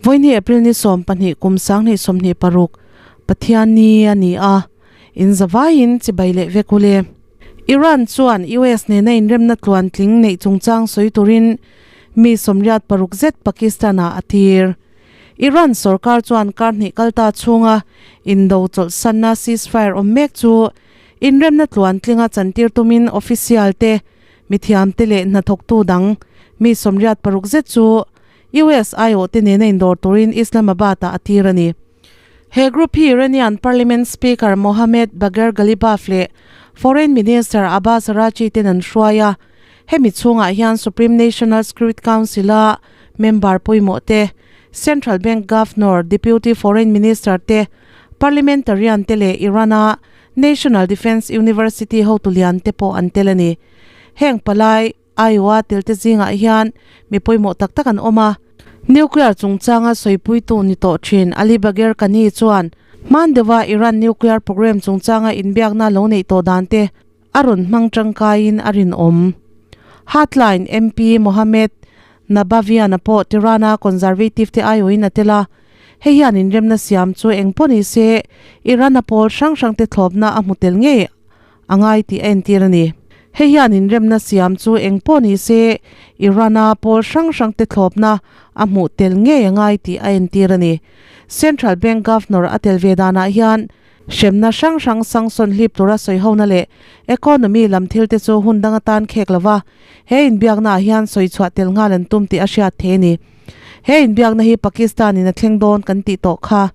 Vawiini April ni 12 kum 2026 Pathianni a ni a, in zavaiin chibai leh vek ule. Iran chuan US nena inremna tluantling neih chungchang sawi turin mi 86 zet Pakistan-ah a tir. Iran sorkar chuan kar hnih kalta chhunga indo chawlhsanna ceasefire awm mek chu inremna tluantlinga chantir tumin official te, mithiamte leh hnathawktu dang mi 86 zet chu US aiawhte nena indawr turin Islamabad-ah a tir a ni. He group hi Iranian Parliament Speaker Mohammad Bagher Ghalibaf leh Foreign Minister Abbas Araghchi ten an hruai a. Hemi chhungah hian Supreme National Security Council-a member pawimawh te, Central Bank Governor, Deputy Foreign Minister te, Parliamentarian te leh Iran-a National Defence University hotu lian te pawh an tel a ni. Heng palai Iowa telte zingah hian mi pawimawh tak tak an awm a. Nuclear chungchanga sawipuitu ni tawh thin Ali Bagher Kani chuan hman deuha Iran nuclear program chungchanga inbiakna lo neih tawh dan te a rawn hmang tangkaiin a rinawm. Hotline MP Mohammad Nabavian-a pawh Tehran-a Conservative te aiawhin a tel a, hei hian inremna siam chu eng pawh ni se Iran-a pawl hrang hrangte thlawpna a hmu tel ngei a ngai tih a entir a ni. Hei hian inremna siam chu eng pawh ni se Iran-a pawl hrang hrangte thlawpna a hmuh tel ngei a ngai tih a entir a ni. Central Bank Governor a tel ve danah hian hremna hrang hrang sanction hlip tura sawihona leh economy lam thil te chu hun dang atan khek lova he inbiaknaah hian sawi chhuah tel nghal an tum tih a hriat thei a ni. He inbiakna hi Pakistan-in a thleng dawn kan tih tawh kha.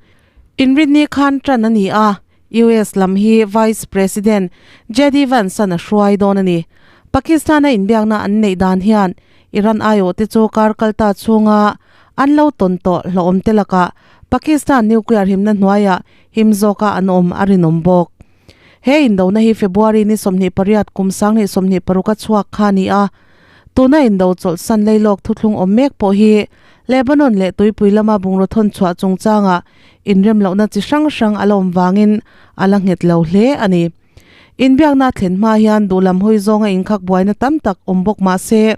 Inrinni khan tan a ni a, US lam hi Vice President JD Vance-a'n a hruai dawn a ni. Pakistan-a inbiakna an neih dan hian Iran aiawhte chu kar kalta chhunga an lo tawn tawh hlauhawmte lakah Pakistan nuclear himna hnuaiah him zawka an awm a rinawm bawk. He indona hi February ni 28 kum 2026 a chhuak kha a ni a, tuna indo chawlhsan leilawk thuthlung awm mek pawh hi Lebanon leh tuipui lama bungraw thawn chhuah chungchangah inrem lohna chi hrang hrang a la awm vangin a la nghet lo hle a ni. Inbiakna a thlen hma hian duhlam hawi zawnga inkhak buaina tam tak awm bawk mah se,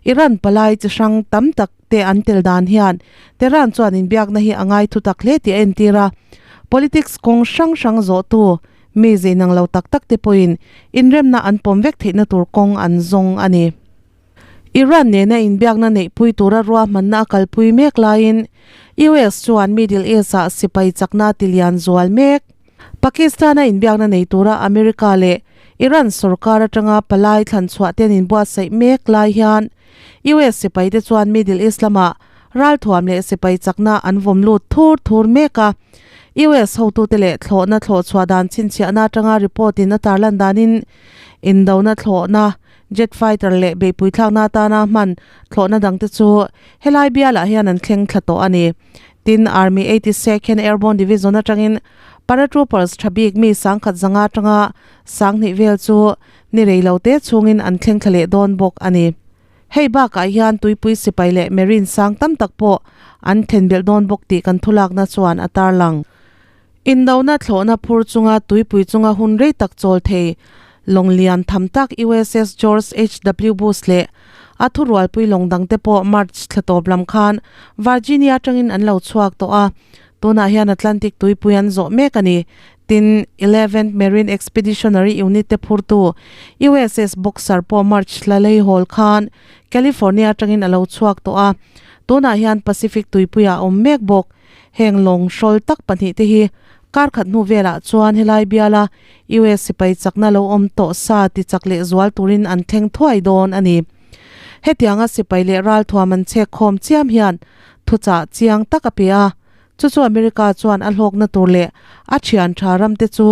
Iran palai chi hrang tam tak te an tel dan hian Tehran chuan inbiakna hi a ngai thu tak hle tih a entir a. Politics kawng hrang hrang zawhtu mi zeinang lo tak tak te pawhin inremna an pawm vek theihna tur kawng an zawng a ni. Iran nena inbiakna neihpui tura ruahmanna a kalpui mek laiin US chuan Middle East-ah sipai chakna ti lian zual mek. Pakistan-a inbiakna nei tura America leh Iran sorkar atanga palai thlan chhuah ten inbuatsaih mek lai hian US sipaite chuan Middle East lamah ralthuam leh sipai chakna an vawm lut thur thur mek a. US hotute leh thlawhna thlawh chhuah dan chhinchhiahna atanga report in a tarlan danin indona thlawhna, jet fighter leh beihpui thlakna atana hman thlawhna dangte chu helai bialah hian an thleng thla tawh a ni. Tin, Army 82nd Airborne Division atangin paratroopers tha bik mi 10,500 atanga 2,000 vel chu ni rei lo te chhungin an thleng thla leh dawn bawk a ni. Hei bakah hian tuipui sipai leh marine sang tam tak pawh an thlen belh dawn bawk tih kan thulakna chuan a tarlang. Indona thlawhna phur chunga tuipui chunga hun rei tak chawl thei lawng lian tham tak USS George HW Bush leh a thurualpui lawng dangte pawh March thla tawp lam khan Virginia atangin an lo chhuak tawh a, tunah hian Atlantic tuipui an zawh mek a ni. Tin, Eleventh Marine Expeditionary Unit te phurtu USS Boxer pawh March thla lei hawl khan California atangin a lo chhuak tawh a, tunah hian Pacific tuipuiah a awm mek bawk. Heng lawng hrawl tak pahnih te hi kar khat hnu velah chuan helai biala US sipai chakna lo awm tawh sa ti chak leh zual turin an thleng thuai dawn a ni. Hetianga sipai leh ralthuam an chhek khawm chiam hian thuchah chiang tak a pe a, chu chu America chuan a hlawkna tur leh a thian tha ramte chu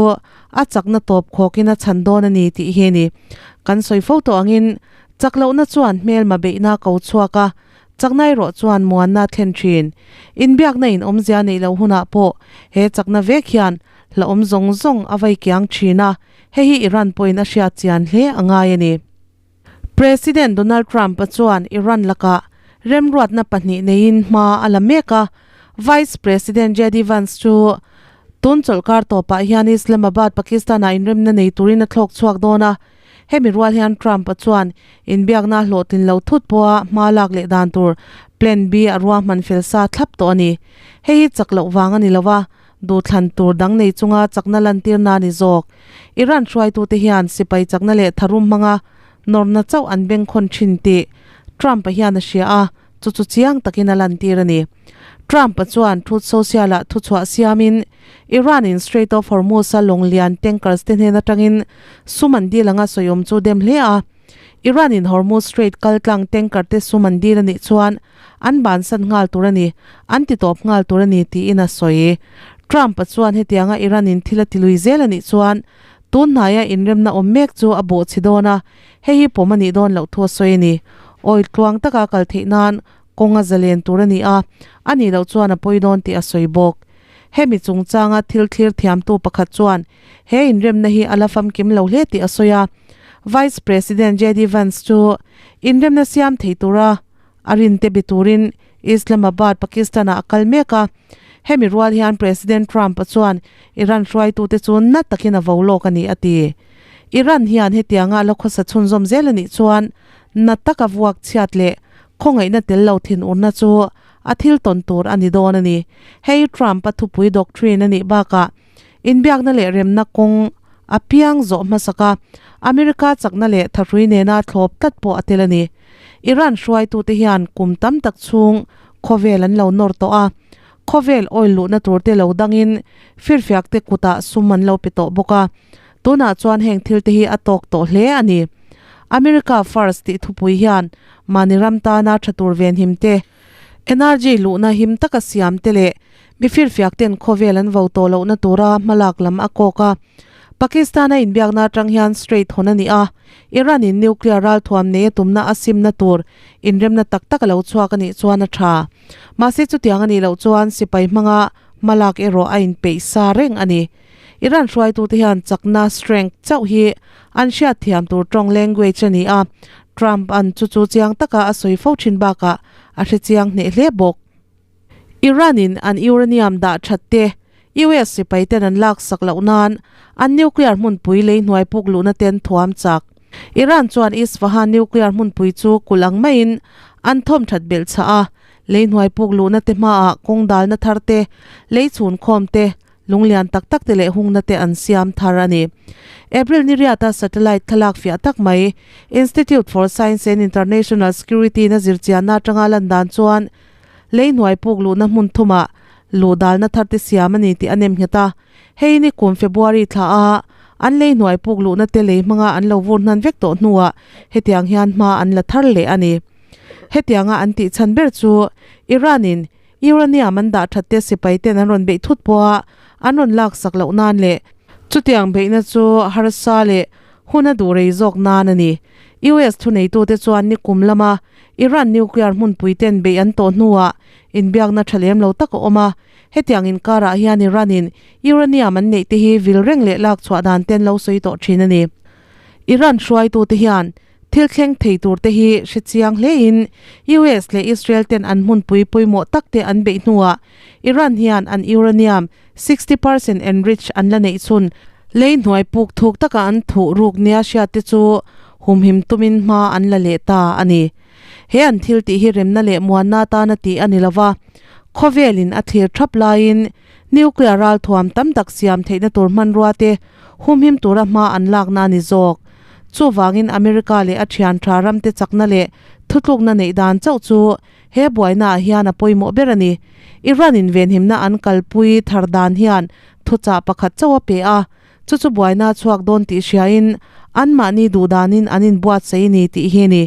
a chakna tawp khawkin a chhan dawn a ni tih hi a ni. Kan sawi fo tawh angin chak lohna chuan hmelma beihna ko chhuak a, Chakna erawh chuan muanna a thlen thin. Inbiakna in awmzia neih loh hunah pawh he chakna vek hian hlauhawm zawng zawng a vai kiang thin a, hei hi Iran pawhin a hriat chian hle a ngai a ni. President Donald Trump-a chuan Iran lakah remruatna pahnih neiin hma a la mek a, Vice President JD Vance chu tun chawlhkar tawpah hian Islamabad, Pakistan-ah inremna nei turin a thlawk chhuak dawn a, Hemi rual hian Trump-a chuan inbiakna hlawhtlin lo thut pawha hma lak leh dan tur Plan B a ruahman fel sa thlap tawh a ni. Hei hi chak loh vang a ni lo a, duhthlan tur dang nei chunga chakna lantirna a ni zawk. Iran hruaitute hian sipai chakna leh tharum hmanga nawrna chauh an bengkhawn thin tih Trump-a hian a hria a, chu chu chiang takin a lantir a ni. Trump-a chuan Truth Social-ah thuchhuah siamin, Iran-in Strait of Hormuz-a lawng lian tankers te hnen atangin sum an dil anga sawiawm chu dem hle a. Iran-in Hormuz Strait kaltlang tanker te sum an dil a nih chuan an bansan nghal tur a ni, an ti tawp nghal tur a ni tiin a sawi. Trump-a chuan hetianga Iran-in thil a ti lui zel a nih chuan tun hnaia inremna awm mek chu a bawhchhi dawn a, hei hi pawm a nih dawn loh thu a sawi a ni. Oil tluang taka kal theih nan kawng a zalen tur a ni a, a nih loh chuan a pawi dawn tih a sawi bawk. Hemi chungchanga thil thlir thiamtu pakhat chuan he inremna hi a la famkim lo hle tih a sawi a. Vice President JD Vance chu inremna siam thei tura a rinte be turin Islamabad, Pakistan-ah a kal mek a. Hemi rual hian President Trump-a chuan Iran hruaitute chu na takin a vo lawk a ni a ti. Iran hian hetianga a la khawsa chhunzawm zel a nih chuan na taka vuak chhiat leh khawngaihna tel lo thinurna chu a thil tawn tur a ni dawn a ni. Hei Trump-a thupui doctrine a nih bakah inbiakna leh remna kawng a piang zawh hmasak a, America chakna leh thahrui nena thlawp tlat pawh a tel a ni. Iran hruaitute hian kum tam tak chhung khawvel an lo nawr tawh a, khawvel oil luhna turte lo dangin firfiakte kutah sum an lo pe tawh bawk a, tunah chuan heng thilte hi a tawk tawh hle a ni. America First tih thupui hian mahni ram tana tha tur venhim te, Energy luhna him taka siam te leh mi firfiak ten khawvel an vo tawh lohna tura hmalak lam a kawk a. Pakistan a inbiakna atang hian Strait hawn a ni a, Iran in nuclear ralthuam nei a tumna a simna tur inremna tak tak a lo chhuak a nih chuan a tha. Mahse chutiang a nih loh chuan sipai hmanga hmalak erawh a inpeih sa reng a ni. Iran hruaitute hian chakna, strength, chauh hi an hriatthiam tur tawng, language, a ni a, Trump an chu chu chiang taka a sawi fo thin bakah a hre chiang hneh hle bawk. Iran in an uranium dah that te US sipai ten an lak sak loh nan an nuclear hmunpui lei hnuai puk luhna ten thuam chak. Iran chuan Isfahan nuclear hmunpui chu kulh ang maiin an thawm that belh chhah a, lei hnuai puk luhna te hmaah kawng dalna thar te, lei chhun khawm te, Lunglian tak tak te leh hungna te an siam thar a ni. April ni riata satellite thlalak fiah tak mai, Institute for Science and International Security na zirchianna atanga lan dan chuan lei hnuai puk luhna hmun thumah luh dalna thar te siam a ni tih a nem nghet a. Hei ni kum February thla a an lei hnuai puk luhna te lei hmanga an lo vur hnan vek tawh hnuah hetiang hian hma an la thar leh a ni. Hetianga an tih chhan ber chu Iran in Uranium an dah that te sipai ten an rawn beih thut pawh a, an rawn lak sak loh nan leh chutiang beihna chu harsa leh hun a duh rei zawk nan a ni. US thuneitute chuan nikum lama Iran nuclear hmunpui ten beih an tawh hnuah inbiakna tha lem lo tak a awm a, hetiang inkarah hian Iran in uranium an neih te hi vil reng leh lak chhuah dan ten lo sawi tawh thin a ni. Iran hruaitute hian Thil thleng thei tur te hi hre chiang hlein US leh Israel ten an hmunpui pawimawh tak te an beih hnuah Iran hian an uranium 60% enrich an la neih chhun lei hnuai puk thuk taka an thuh ruk nia hriat te chu humhim tumin hma an la leh ta a ni. He an thil tih hi remna leh muanna atana tih a ni lova, khawvelin a thlir thap laiin nuclear ralthuam tam tak siam theihna tur hmanrua te humhim tura hma an lakna a ni zawk. Chuvangin America leh a thian tha ramte chakna leh thutlukna neih dan chauh chu he buainaah hian a pawimawh ber a ni. Iran in venhimna an kalpui thar dan hian thuchah pakhat chauh a pe a, chu chu buaina a chhuak dawn tih hriain anmahni duhdanin an inbuatsaih ni tih hi a ni.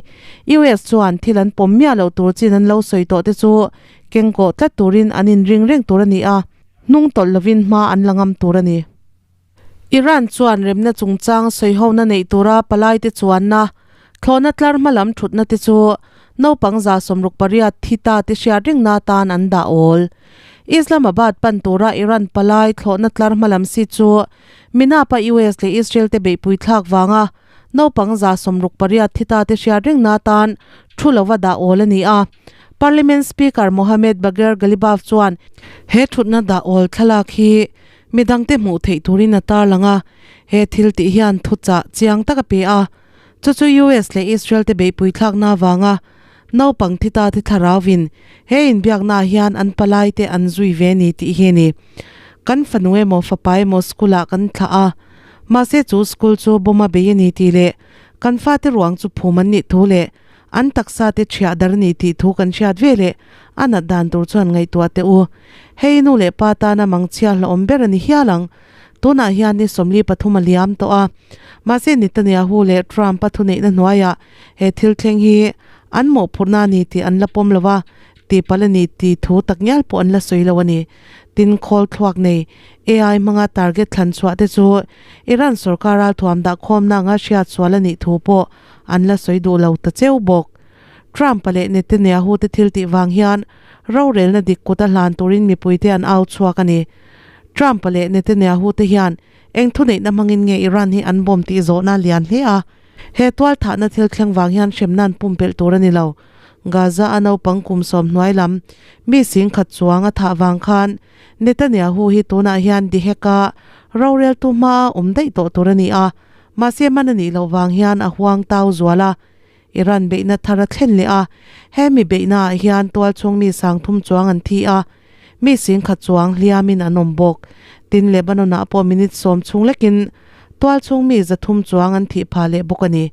US chuan thil an pawm miah loh tur chin an lo sawi tawh te chu kengkawh tlat turin an inring reng tur a ni a, hnung tawlh lovin hma an la ngam tur a ni. Iran chuan remna chungchang sawihona neih tura palaite chuanna thlawhna tlar hma lam thutna te chu naupang 68 thi ta te hriat rengna atan an dah awl. Islamabad pan tura Iran palai thlawhna tlar hma lam seat chu Minapa US leh Israel te beihpui thlak vanga naupang 68 thi ta te hriat rengna atan thu lova dah awl a ni a. Parliament Speaker Mohammad Bagher Ghalibaf chuan he thutna dah awl thlalak hi Midangte hmuh theih turin a tarlang a, he thil tih hian thuchah chiang tak a pe a. Chu chu US leh Israel te beihpui thlakna avanga Naupang thi ta te thlarauin he inbiaknaah hian an palai te an zui ve ni tih hi a ni. Kan fanu emaw fapa emaw school ah kan thlah a, mahse chu school chu bomb a bei a ni tih leh kan fate ruang chu phum an nih thu leh an taksa te thiah dar a ni tih thu kan hriat ve leh a nat dan tur chuan ngaihtuah teh u. Hei nu leh pa tana mangchhia hlauhawm ber a ni hial ang. Tunah hian ni 43 a liam tawh a, mahse Netanyahu leh Trump-a thuneihna hnuaiah he thil thleng hi an mawhphurhna a ni tih an la pawm lo va, tihpalh a ni tih thu takngial pawh an la sawi lo a ni. Tin, khawl thluak nei AI hmanga target thlan chhuah te chu Iran sorkar ralthuam dah khawmna anga hriat sual a nih thu pawh an la sawi duh lo ta cheu bawk. Trump-a leh Netanyahu te thil tih vang hian rorelna dik kut a hlan turin mipuite an au chhuak a ni. Trump-a leh Netanyahu te hian eng thuneihna hmangin nge Iran hi an bawm tih zawhna a lian hle a. He tualthahna thil thleng vang hian hremna an pumpelh tur a ni lo. Gaza-a naupang kum sawm hnuai lam mi singkhat chuang a thah vang khan Netanyahu hi tunah hian diheka roreltu hmaa awm daih tawh tur a ni a, mahse man a nih loh vang hian a huang tau zual a. Iran beihna thar a thlen leh a, he mi beihnaah hian tualchhung mi sangthum chuang an thi a, mi singkhat chuang hliamin an awm bawk. Tin, Lebanon-ah pawh minute sawm chhung lekin tualchhung mi zathum chuang an thih phah leh bawk a ni.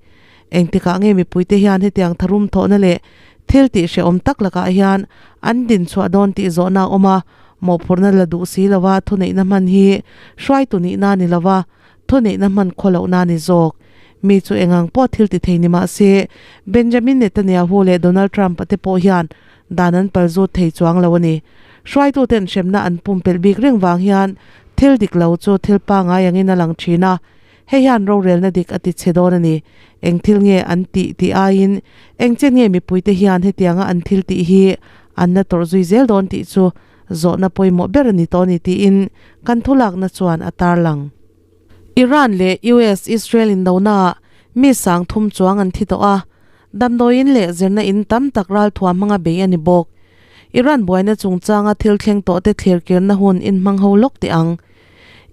Engtikah nge mipuite hian hetiang tharum thawhna leh thil tih hrehawm tak lakah hian an din chhuah dawn tih zawhna a awm a, mawhphurhna la duh si lova thuneihna hman hi hruaitu nihna a ni lova, Thuneihna hman khaw lohna a ni zawk. Mi chu engang pawh thil ti thei ni mah se, Benjamin Netanyahu leh Donald Trump-a te pawh hian dan an pal zut thei chuang lo a ni. Hruaituten hremna an pumpelh bik reng vang hian thil dik lo chu thil pangai angin a lang thin a, hei hian rorelna dik a ti chhe dawn a ni. Eng thil nge an tih tih aiin eng chen nge mipuite hian hetianga an thil tih hi an la tawrh zui zel dawn tih chu Zawhna pawimawh ber a ni tawh a ni tiin kan thulakna chuan a tarlang. Iran leh US Israel indonaah mi sang thum chuang an thi tawh a, damdawiin leh zirna in tam tak ralthuam hmanga bei a ni bawk. Iran buaina chungchanga thil thleng tawh te thlirkirna hun inhmang ho lawk teh ang.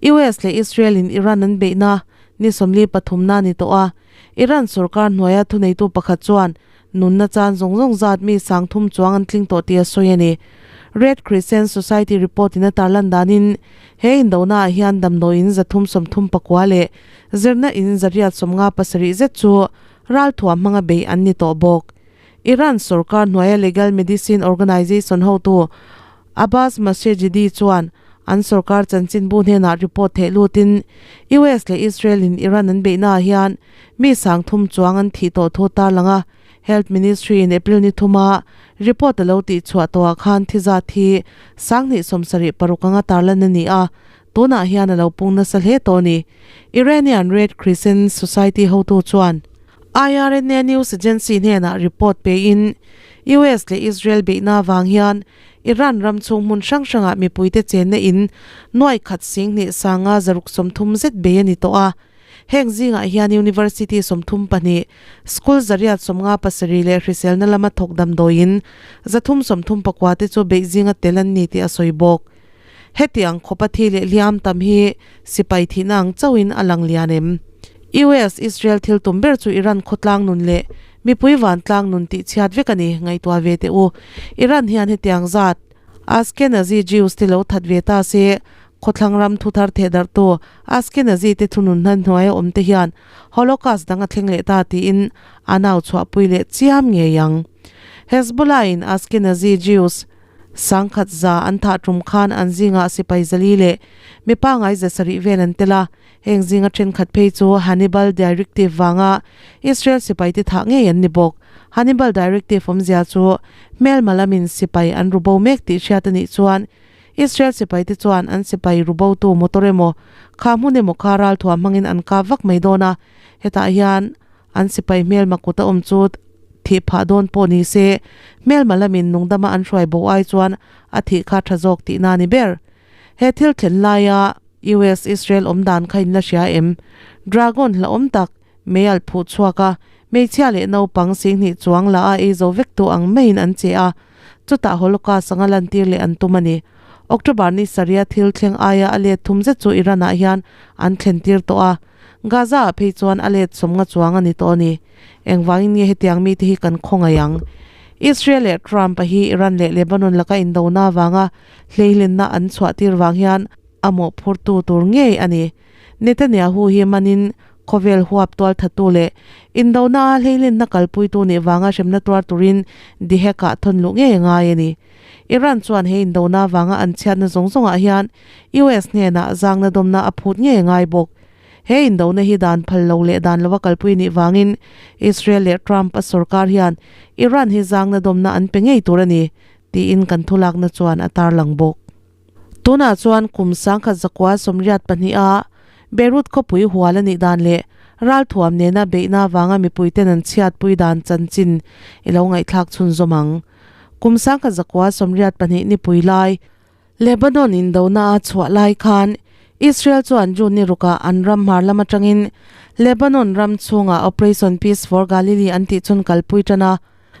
US leh Israel in Iran an beihna ni 43 na ni tawh a, Iran sorkar hnuaia thuneitu pakhat chuan Nunna chan zawng zawng zat mi sang thum chuang an tling tawh tih a sawi a ni. Red Crescent Society report in a tarlan danin he indona ah hian damdawi in zathum sawmthum pakua leh zirna in zariat sawmnga pasarih zet chu ralthuam hmanga bei an ni tawh bawk. Iran sorkar hnuaia Legal Medicine Organization hotu Abbas Masjedi chuan an sorkar chanchinbu hnenah report theih lutin US leh Israel in Iran an beihnaah hian mi sang thum chuang an thih tawh thu tarlang a, Health Ministry in April ni thuma report a lo tihchhuah tawhah khan thi zat hi sanghnih sawmsarih paruk anga tarlan a ni a, tunah hian a lo pung nasa hle tawh a ni. Iranian Red Crescent Society hotu chuan IRNA news agency hnenah report pein US leh Israel beihna avang hian Iran ram chhung hmun hrang hrangah mipuite chenna in nuai khat singhnih sanga zaruk 30 zet bei a ni tawh a. Heng zingah hian University 32, School zariat 57 leh hriselna lama thawk damdawiin 334 te chu beih zinga tel an ni tih a sawi bawk. Hetiang khawpa thi leh hliam tam hi sipai thihna ang chauhin a lang lian em? US, Israel thil tum ber chu Iran khawtlang nun leh mipui vantlang nun tih chhiat vek a ni, ngaihtuah ve teh u. Iran hian hetiang zat Ashkenazi Jews te lo that ve ta se, khawthlang ram thuthar thehdarhtu Ashkenazi te thunun hna hnuaia awm te hian Holocaust dang a thleng leh ta tiin a nau chhuahpui leh chiam ngei ang. Hezbollah in Ashkenazi Jews Sangkhat za an thah tum khan an zingah sipai zali leh mi pangai za sarih vel an tel a, heng zinga thenkhat phei chu Hannibal Directive vanga Israel sipaite thah ngei an ni bawk. Hannibal Directive awmzia chu hmelma lamin sipai an ru bo mek tih hriat a nih chuan Israel sipaite chuan an sipai ru botu motor emaw kha hmun emaw kha ralthuam hmangin an kap vak mai dawn a, hetah hian An sipai hmelma kut a awm chu thih phah dawn pawh ni se, hmelma lamin nungdama an hruai bo ai chuan a thih kha tha zawk tihna a ni ber. He thil thlen laia US Israel awm dan kha in la hria em? Dragon hlauhawm tak mei alh phuh chhuak a, hmeichhia leh naupang singhnih chuang la a ei zo vek tu ang maiin an che a, chutah Holocaust anga lantir leh an tum a ni. October ni sarih a thil thleng aia a let thum zet chu Iran ah hian an thlen tir tawh a. Gaza ah phei chuan a let sawmnga chuang a ni tawh a ni. Engvangin nge hetiang mite hi kan khawngaih ang? Israel leh Trump-a hi Iran leh Lebanon laka indona avanga hleihlenna an chhuahtir vang hian a mawhphurtu tur ngei a ni. Netanyahu hi manin khawvel huap tual thatu leh indona a hleihlenna kalpuitu nih vanga hremna tuar turin dihekah thawn luh ngei a ngai a ni. Iran chuan he indona avanga an chhiatna zawng zawngah hian US hnenah zangna dawmna a phut ngei a ngai bawk. He indona hi dan phal lo leh dan lova kalpui nih vangin Israel leh Trump a sorkar hian Iran hi zangna dawmna an pe ngei tur a ni, tiin kan thulakna chuan a tarlang bawk. Tunah chuan kum 1982 a Beirut khawpui hual a nih dan leh ralthuam nena beihna avanga mipuiten an chhiatpui dan chanchin i lo ngaihthlak chhunzawm ang. Kum 1982 nipui lai Lebanon indona a chhuah lai khan Israel chuan June ni rukah an ram hmar lam atangin Lebanon ram chhungah Operation Peace for Galilee an tih chun kalpui tan a.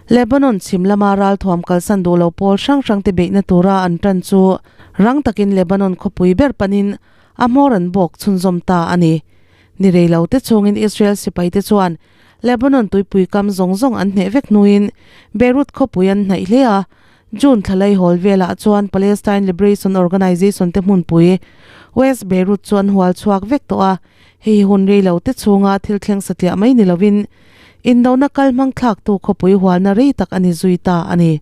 Lebanon chhim lama ralthuam kalsan duh lo pawl hrang hrangte beihna tura an tan chu rang takin Lebanon khawpui ber panin a hmawr an bawk chhunzawm ta a ni. Ni rei lo te chhungin Israel sipaite chuan Lebanon tuipui kam zawng zawng an hneh vek hnuin Beirut khawpui an hnaih hle a, June thla laihawl velah chuan Palestine Liberation Organization te hmunpui West Beirut chu an hual chhuak vek tawh a, hei hi hun rei lo te chhunga thil thleng satliah mai ni lovin indona kal hmang thlaktu khawpui hualna rei tak a ni zui ta a ni.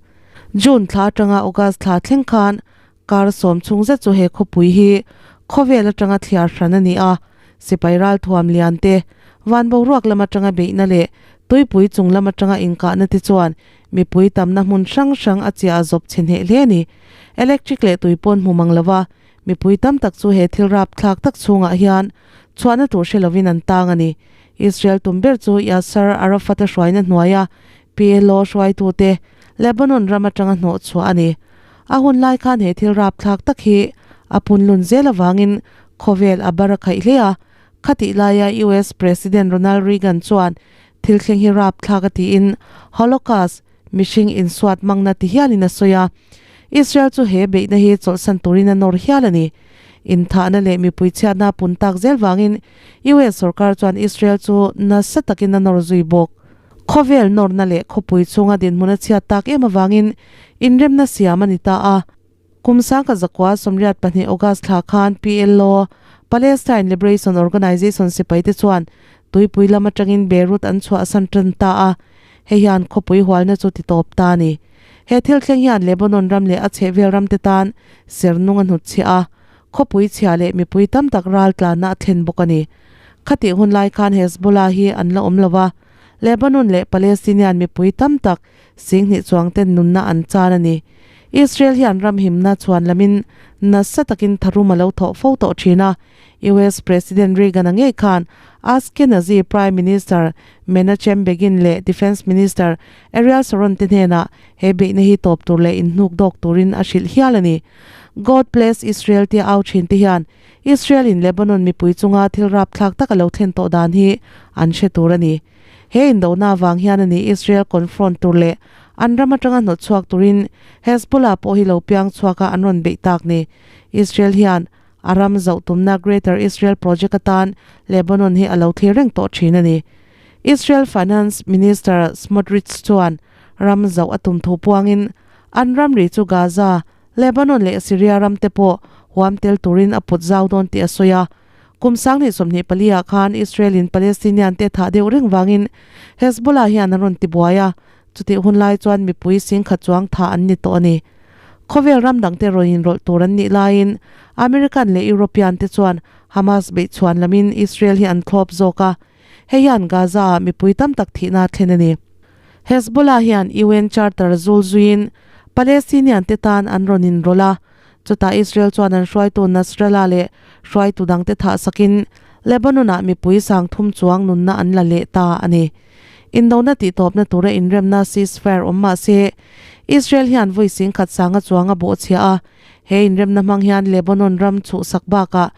June thla atanga August thla thleng khan Kar sawm chhung zet chu he khawpui hi khawvel atanga thliar hran a ni a, sipai ralthuam lian te, van boruak lam atanga beihna leh tuipui chung lam atanga inkahna te chuan mipui tamna hmun hrang hrang a chiah a zawp chhe hneh hle a ni. Electric leh tui pawn hmu mang lova mipui tam tak chu he thil rapthlak tak chhungah hian chhuahna tur hre lovin an tang a ni. Israel tum ber chu Yasser Arafat-a hruaina hnuaia PLO hruaitute Lebanon ram atanga hnawh chhuah a ni. A hun lai khan he thil rapthlak tak hi a punlun zel avangin khawvel a bar a khaih hle a. Khatih laia US President Ronald Reagan chuan thil thleng hi rapthlak a tiin Holocaust, mihring insuat mangna ti hialin a sawi a. Israel chu he beihna hi chawlhsan turin a nawr hial a ni. Inthahna leh mipui chhiatna a pun tak zel vangin US sorkar chuan Israel chu nasa takin a nawr zui bawk. Khawvel nawrna leh khawpui chhunga dinhmun a chhiat tak em avangin inremna siam a ni ta a. Kum 1982 August thla khan PLO, Palestine Liberation Organization, sipaite chuan tuipui lam atangin Beirut an chhuahsan tan ta a, hei hian khawpui hualna chu ti tawp ta a ni. He thil thleng hian Lebanon ram leh a chhehvel ramte tan sernung a hnutchhiah a, khawpui chhia leh mipui tam tak ral tlanna a thlen bawk a ni. Khatih hun lai khan Hezbollah hi an la awm lo va, Lebanon leh Palestinian mipui tam tak singhnih chuang ten nunna an chan a ni. Israel hian ram himna chhuan lamin nasa takin tharum a lo thawh fo tawh thin a, US President Reagan-a ngei khan Ashkenazi Prime Minister Menachem Begin leh Defence Minister Ariel Sharon te hnenah he beihna hi tawp tur leh inhnuk dawk turin a hrilh hial a ni. God bless Israel tia au thin te hian Israel in Lebanon mipui chunga thil rapthlak tak a lo thlen tawh dan hi an hre tur a ni. He indona avang hian a ni Israel confront tur leh an ram atanga hnawt chhuak turin Hezbollah pawh hi lo piang chhuak a an rawn beih tak ni. Israel hian a ram zauh tumna Greater Israel Project atan Lebanon hi a lo thlir reng tawh thin a ni. Israel Finance Minister Smotrich chuan ram zauh a tum thu puangin an ramri chu Gaza, Lebanon leh Syria ram te pawh huam tel turin a put zau dawn tih a sawi a. Kum 2024 ah khan Israel in Palestinian te thah deuh reng vangin Hezbollah hian an rawn ti buai a, chutih hun lai chuan mipui singkhat chuang thah an ni tawh a ni. Khawvel ram dangte rawn inrawlh tur an nih laiin American leh European te chuan Hamas beihchhuan lamin Israel hi an thlawp zawk a, hei hian Gaza ah mipui tam tak thihna a thlen a ni. Hezbollah hian UN Charter zul zuiin Palestinian te tan an rawn inrawlh a, chutah Israel chuan an hruaitu Nasrallah leh hruaitu dangte thah sakin Lebanon-ah mipui sang thum chuang nunna an la leh ta a ni. Indona tihtawpna tura inremna ceasefire awm mah se, Israel hian vawi singkhat sanga chuang a bawhchhia a, he inremna hmang hian Lebanon ram chhuhsak bakah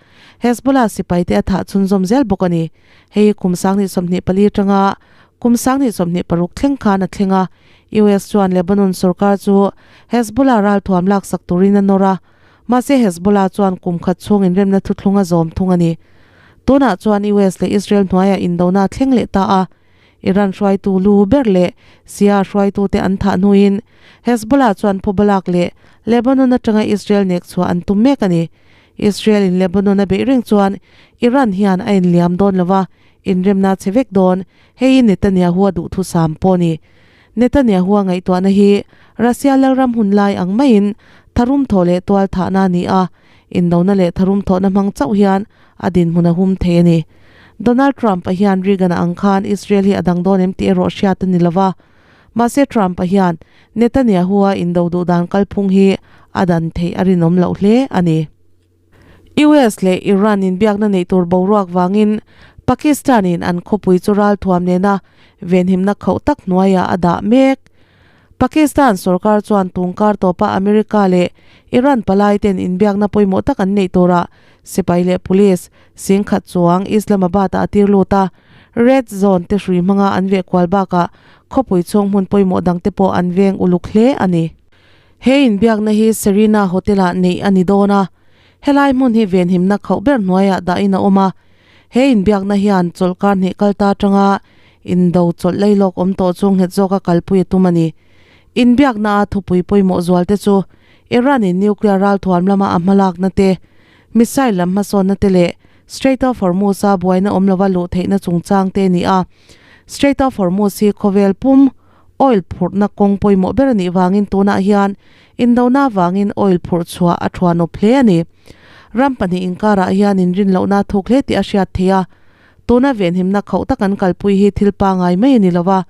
Hezbollah sipaite a thah chhunzawm zel bawk a ni. Hei kum 2024 atanga kum 2026 thleng khan a thleng a, US chuan Lebanon sorkar chu Hezbollah ralthuam laksak turin a nawr a, mahse Hezbollah chuan kum khat chhung inremna thuthlung a zawm thung a ni. Tunah chuan US leh Israel hnuaiah indona a thleng leh ta a. Iran hruaitu lu ber leh Shia hruaitute an thah hnuin Hezbollah chuan phubalak leh Lebanon atanga Israel nek chhuah an tum mek a ni. Israel in Lebanon a beih reng chuan Iran hian a inliam dawn lo va, inremna chhe vek dawn. Hei hi Netanyahu a duhthusam pawh a ni. Netanyahu a ngaihtuahna hi Russia lalram hun lai ang maiin tharum thawh leh tual thahna a ni a, indona leh tharum thawhna hmang chauh hian a dinhmun a hum thei a ni. Donald Trump-a hian Reagan-a ang khan Israel hi a dang dawn em tih erawh hriat a ni lo va. Mahse Trump-a hian Netanyahu-a indo duh dan kalphung hi a dan theih a rinawm loh hle a ni. US leh Iran inbiakna neih tur boruak vangin Pakistan-in an khawpui chu ralthuam nena venhimna khauh tak hnuaiah a dah mek. Pakistan sorkar chuan tungkar tawpa America leh Iran palaiten inbiakna pawimawh tak an neih turah sipai leh police singkhat chuang Islamabad-ah a tir lut a, Red Zone te hrui hmanga an veh kual bakah khawpui chhung hmun pawimawh dangte pawh an veng uluk hle a ni. He inbiakna hi Serena Hotel-ah neih a ni dawn a, helai hmun hi venhimna khauh ber hnuaiah dahin a awm a. He inbiakna hian chawlhkar hnih kal ta atanga indo chawlh leilawk awm tawh chu nghet zawka kalpui a tum a ni. Inbiakna a thupui pawimawh zualte chu Iran-in nuclear ralthuam lama a hmalakna te, missile lam hmasawnna te leh Strait of Hormuz-a buaina awm lova luh theihna chungchang te a ni a. Strait of Hormuz hi khawvel pum Oil phurhna kawng pawimawh ber a nih vangin tunah hian indona vangin oil phurh chhuah a thuanawp hle a ni. Ram pahnih inkarah hian inrinlohna a thuk hle tih a hriat theih a, tuna venhimna khauh tak an kalpui hi thil pangai mai a ni lo va,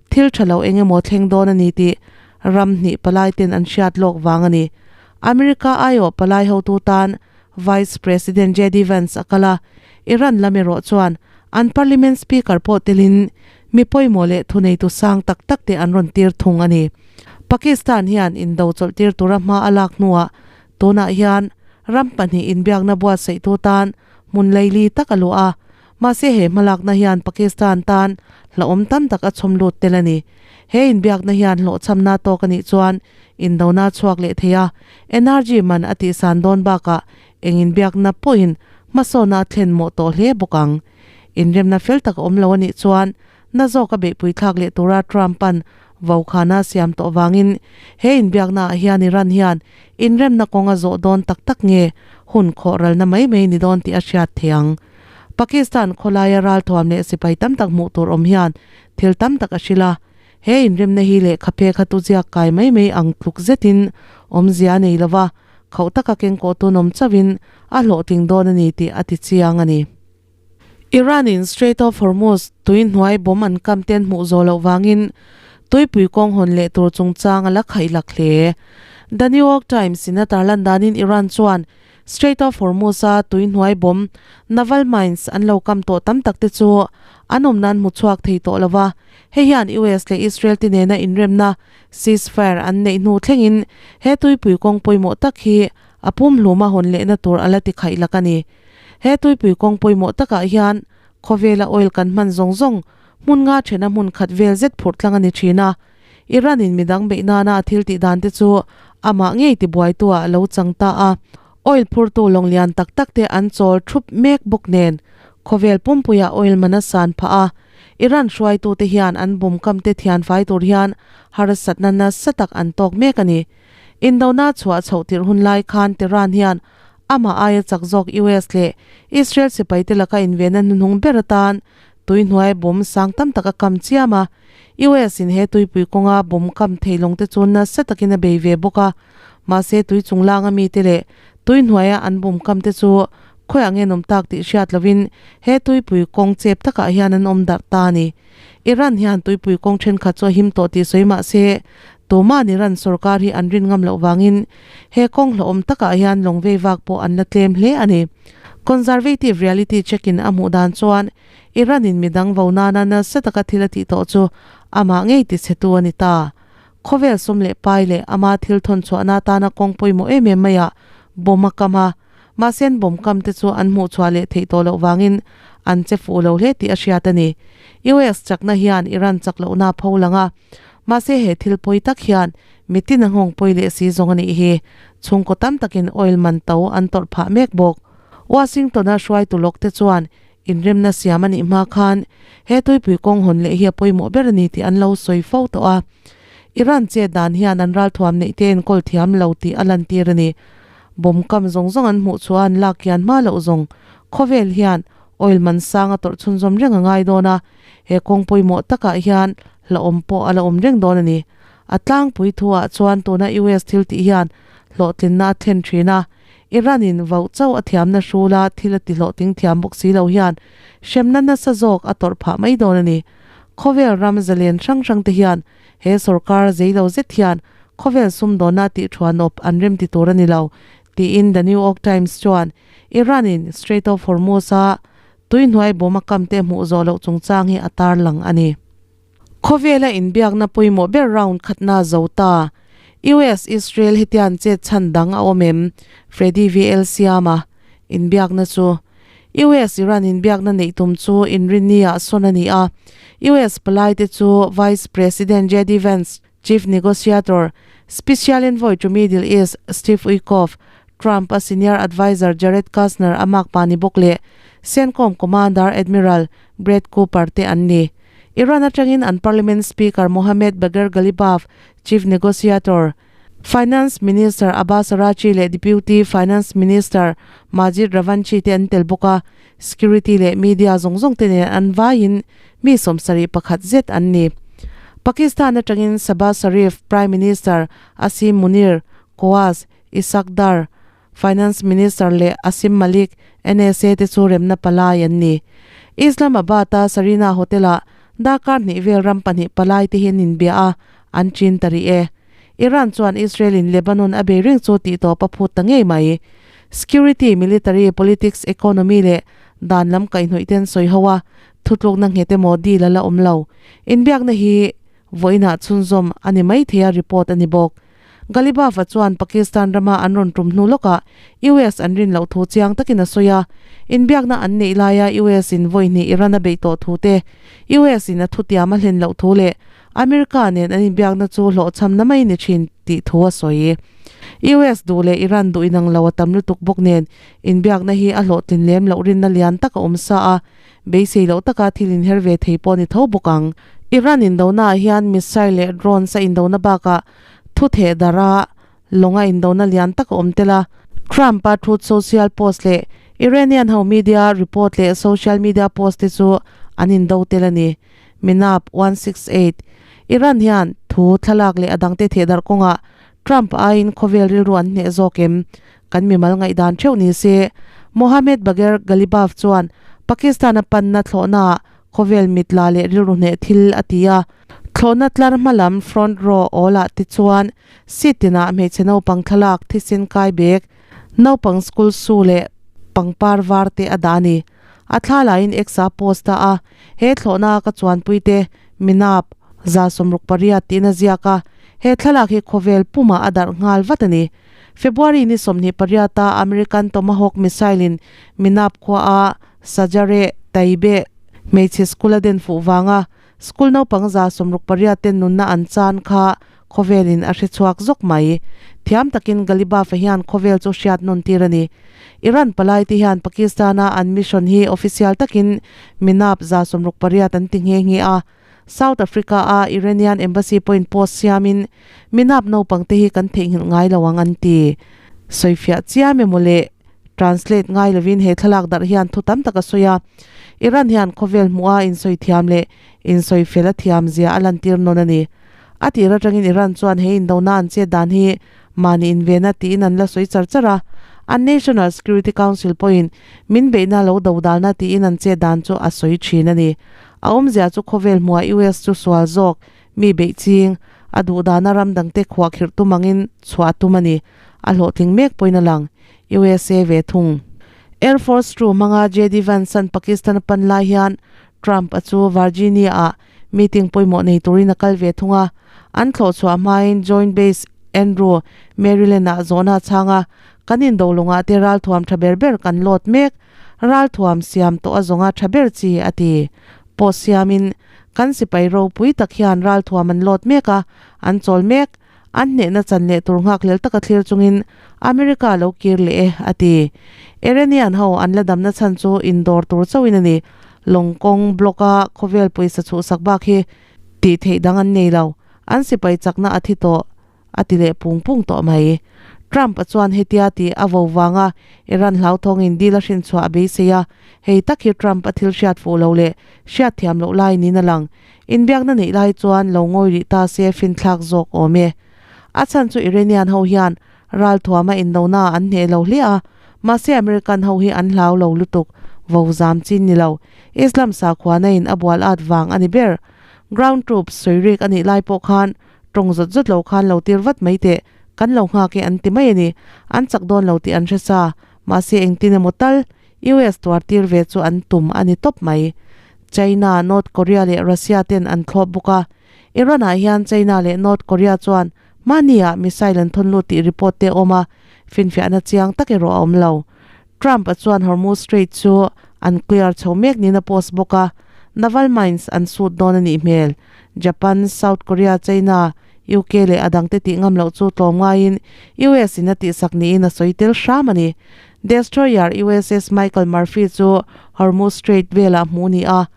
thil tha lo eng emaw thleng dawn a ni tih ram hnih palai ten an hriat lawk vang a ni. America aiawh palai hotu tan Vice President JD Vance a kal a, Iran lam erawh chuan an Parliament Speaker pawh telin Mi pawimawh leh thuneitu sang tak tak te an rawn tir thung a ni. Pakistan hian indo chawlh tir tura hma a lak hnuah tunah hian ram pahnih inbiakna buatsaihtu tan hmun leili tak a luah a, mahse he hmalakna hian Pakistan tan hlauhawm tam tak a chhawm lut tel a ni. He inbiakna hian hlawhchhamna tawk a nih chuan indona chhuak leh thei a, energy man a tihsan dawn bakah eng inbiakna pawhin hmasawnna a thlen mawh tawh hle bawk ang. Inremna fel tak a awm lo a nih chuan na zawk a beihpui thlak leh tura Trump-a'n vaukhana siam tawh vangin he inbiaknaah hian Iran hian inremna kawng a zawh dawn tak tak nge hun khawh ralna mai mai ni dawn tih a hriat thei ang. Pakistan khawlaia ralthuam leh sipai tam tak hmuh tur awm hian thil tam tak a hrilh a, he inremna hi lehkha phek a tu ziak kai mai mai ang tluk zetin awmzia a nei lo va, khauh taka kengkawh tun awm chauhin a hlawhtling dawn a ni tih a ti chiang a ni. Iran-in Strait of Hormuz tui hnuai bomb an kam ten hmuh zawh loh vangin tuipui kawng hawn leh tur chungchang a la khaih lak hle. The New York Times-in a tarlan danin Iran chuan Strait of Hormuz-a tui hnuai bomb naval mines an lo kam tawh tam tak te chu an awm nan hmu chhuak thei tawh lo va, hei hian US leh Israel te nena inremna ceasefire an neih hnu thlengin he tuipui kawng pawimawh tak hi a pumhluma hawn lehna tur a la ti khaih lak a ni. He tuipui kawng pawimawh takah hian khawvela oil kan hman zawng zawng hmun nga thena hmun khat vel zet phurh tlang a ni thin a. Iran in midang beih nana a thil tih dan te chu amah ngei tibuaitu ah a lo chang ta a. Oil phurtu lawng lian tak tak te an chawl thup mek bawk nen khawvel pumpuiah oil man a san phah a. Iran hruaitute hian an bawmkam te thianfai tur hian harsatna nasa tak an tawk mek a ni. Indona chhuah chhoh tirh hun lai khan Tehran hian Amah aia chak zawk US leh Israel sipaite laka invenna hnuhnung ber atan tuihnuai bomb sang tam tak a kam chiam a. US in he tuipui kawnga bomb kam thei lawngte chu nasa takin a bei ve bawk a. Mahse tui chunglanga mite leh tuihnuaia an bomb kamte chu khawiah nge an awm tak tih hriat lovin he tuipui kawng chep takah hian an awm darh ta a ni. Iran hian tuipui kawng thenkhat chu a him tawh tih sawi mahse Tuma'n Iran sorkar hi an rin ngam loh vangin he kawng hlauhawm takah hian lawng vei vak pawh an la tlem hle a ni. Conservative reality check-in a hmuh dan chuan Iran-in midang vo nana nasa taka thil a tih tawh chu amah ngei tichhetu a ni ta. Khawvel sum leh pai leh ama thil thawn chhuahna atana kawng pawimawh em em maiah bomb a kam a, mahse an bomb kam te chu an hmuh chhuah leh theih tawh loh vangin an che fuh lo hle tih a hriat a ni. US chakna hian Iran chak lohna a pho lang a. Mahse he thil pawi tak hian mitin a nghawng pawi leh si zawng a nih hi. Chhungkaw tam takin oil man to an tawrh phah mek bawk. Washington-a hruaitu lawk te chuan Inremna siam a nih hma khan he tuipui kawng hawn leh hi a pawimawh ber a ni tih an lo sawi fo tawh a. Iran chet dan hian an ralthuam neih te enkawl thiam lo tih a lantir a ni. Bomb kam zawng zawng an hmuh chhuah an lak kian hma loh zawng khawvel hian oil man sang a tawrh chhunzawm reng a ngai dawn a, he kawng pawimawh takah hian hlauhawm pawh a la awm reng dawn a ni. A tlangpui thuah chuan tuna US thil tih hian hlawhtlinna a thlen thin a, Iran in vauh chauh a thiamna hrula thil a ti hlawhtling thiam bawk si lo hian hremna nasa zawk a tawrh phah mai dawn a ni. Khawvel ram zalen hrang hrang te hian he sorkar zeilo zet hian khawvel sumdawnna tih thuanawp an rem ti tur a ni lo, tiin The New York Times chuan Iran in Strait of Hormuz a tuihnuai bawm a kam te hmuh zawh loh chungchang hi a tarlang a ni. Khawvela inbiakna pawimawh ber round khatna zo ta. US Israel hetian chet chhan dang a awm em? Freddy VL Siama inbiakna chu US Iran inbiakna neih tum chu inrinni ah sawn a ni a. US palaite chu Vice President JD Vance, Chief Negotiator, Special Envoy to Middle East Steve Witkoff, Trump a Senior Adviser Jared Kushner a makpa ni bawk leh CENTCOM Commander Admiral Brad Cooper te an ni. Iran atangin an Parliament Speaker Mohammad Bagher Ghalibaf, Chief Negotiator, Finance Minister Abbas Araghchi leh Deputy Finance Minister Majid Ravanchi te an tel bawk a, Security leh Media zawng zawng te nen an vaiin mi 71 zet an ni. Pakistan atangin Shehbaz Sharif, Prime Minister Asim Munir, Koaz, Ishaq Dar, Finance Minister leh Asim Malik, NSA te chu remna palai an ni. Islamabad-a Sarina Hotel-ah darkar hnih vel ram pahnih palai te hi an inbia a, an chin ta rih e. Iran chuan Israel-in Lebanon a bei reng chu tih tawp a phut ta ngei mai. Security, military, politics, economy leh dan lam kaihhnawih ten sawi ho a, thutlukna nghet emaw deal a la awm lo. Inbiakna hi vawiinah chhunzawm a ni maithei a report a ni bawk. Ghalibaf-a chuan Pakistan rama an rawn tum hnu lawkah US an rin loh thu chiang takin a sawi a. Inbiakna an neih laia US-in vawi hnih Iran a beih tawh thu te, US-in a thutiam a hlen loh thu leh America nen an inbiakna chu hlawhchhamna mai ni thin tih thu a sawi. US duh leh Iran duh inang lo a tam lutuk bawk nen inbiakna hi a hlawhtlin lem loh rinna lian tak a awm sa a, beisei loh taka thil inher ve thei pawh ni tho bawk ang. Iran indonaah hian missile leh drones a indona bakah Thu theh darh a, lawnga indona lian tak a awm tel a. Trump-a Truth Social post leh Iranian ho media report leh social media post te chu an indo tel a ni. Minab 168. Iran hian thu, thlalak leh a dangte theh darh kawngah Trump aiin khawvel rilru an hneh zawk em? Kan mimal ngaihdan theuh ni se. Mohammad Bagher Ghalibaf chuan Pakistan-a panna thlawhnaah khawvel mit la leh rilru hneh thil a ti a. Thlawhna tlar hma lam front row awl ah te chuan seat tinah hmeichhe naupang thlalak thisen kai bag, naupang school shoe leh pangpar var te a dah a ni. A thla laiin X a post a a, he thlawhna ka chuanpui te Minap 68 tiin a ziak a, he thlalak hi khawvel pumah a darh nghal vat a ni. February ni 28 a American Tomahawk missile in Minap khua a Shajareh Tayyibeh hmeichhe school a den fuh vanga School naupang 68 ten nunna an chan kha khawvelin a hre chhuak zawk mai. Thiam takin Ghalibaf-a hian khawvel chu hriat nawn tir a ni. Iran palai te hian Pakistan-a an mission hi official takin Minab 68 an ti nghe nghe a. South Africa-a Iranian Embassy pawhin post siamin Minab naupang te hi kan theihnghilh ngai lo ang an ti. Sawifiah chiam emaw le? Translate ngai lovin he thlalak darh hian thu tam tak a sawi a. Iran hian khawvel hmuha insawi thiam leh insawi fel a thiam zia a lantir nawn a ni. A tir atangin Iran chuan he indona an chet dan hi mahni invena tiin an la sawi char char a. An National Security Council pawhin min beihna lo dodalna tiin an chet dan chu a sawi thin a ni. A awmzia chu khawvel hmuha US chu sual zawk mi beih ching, a duhdana ram dangte khuahkhirh tum angin chhuah a tum a ni. A hlawhtling mek pawhin a lang. USA ve thung. Air Force Two hmanga JD Vance an Pakistan a pan lai hian Trump a chu Virginia ah meeting pawimawh nei turin a kal ve thung a. An thlawh chhuah hmain Joint Base Andrew, Maryland ah zawhna a chhang a, Kan indo lawngah te ralthuam tha ber ber kan load mek, ralthuam siam tawh a zawnga tha ber chi, a ti. Post siamin, Kan sipai ropui tak hian ralthuam an load mek a, an chawl mek. An hnehna chan leh tur nghakhlel taka thlir chungin America lo kir leh e, a ti. Iranian ho an la damna chhan chu indawr tur chauhin a ni. Lawng kawng block a khawvel pawisa chhuhsak bak hi tih theih dang an nei lo. An sipai chakna a thi tawh a ti leh pung pung tawh mai. Trump a chuan hetia tih a vo vanga Iran hlauthawngin deal a hrinchhuah a beisei a, hei tak hi Trump a thil hriat fuh lo leh hriat thiam loh lai niin a lang. Inbiakna neih lai chuan lo ngawi rih ta se finthlak zawk awm e. A chhan chu Iranian ho hian ralthuama indona an hneh lo hle a, mahse American ho hi an hlau lo lutuk, vo zam chin ni lo. Islam sakhuana in a bual at vang a ni ber. Ground troops sawi rik a nih lai pawh khan tawng zawt zawt lo khan lo tir vat mai teh, kan lo nghak e an ti mai a ni. An chak dawn lo tih an hre sa, mahse engtin emaw tal US tuar tir ve chu an tum a ni tawp mai. China, North Korea leh Russia ten an thlawp bawk a. Iran ah hian China leh North Korea chuan mahni ah missile an thawn lut tih report te a awm a, finfiahna chiang tak erawh a awm lo. Trump a chuan Hormuz Strait chu an clear chho mek niin a post bawk a, naval mines an sut dawn a nih hmel. Japan, South Korea, China, UK leh a dangte tih ngam loh chu tlawm ngaiin US in a tihsak niin a sawi tel hram a ni. Destroyer USS Michael Murphy chu Hormuz Strait velah hmuh a ni a,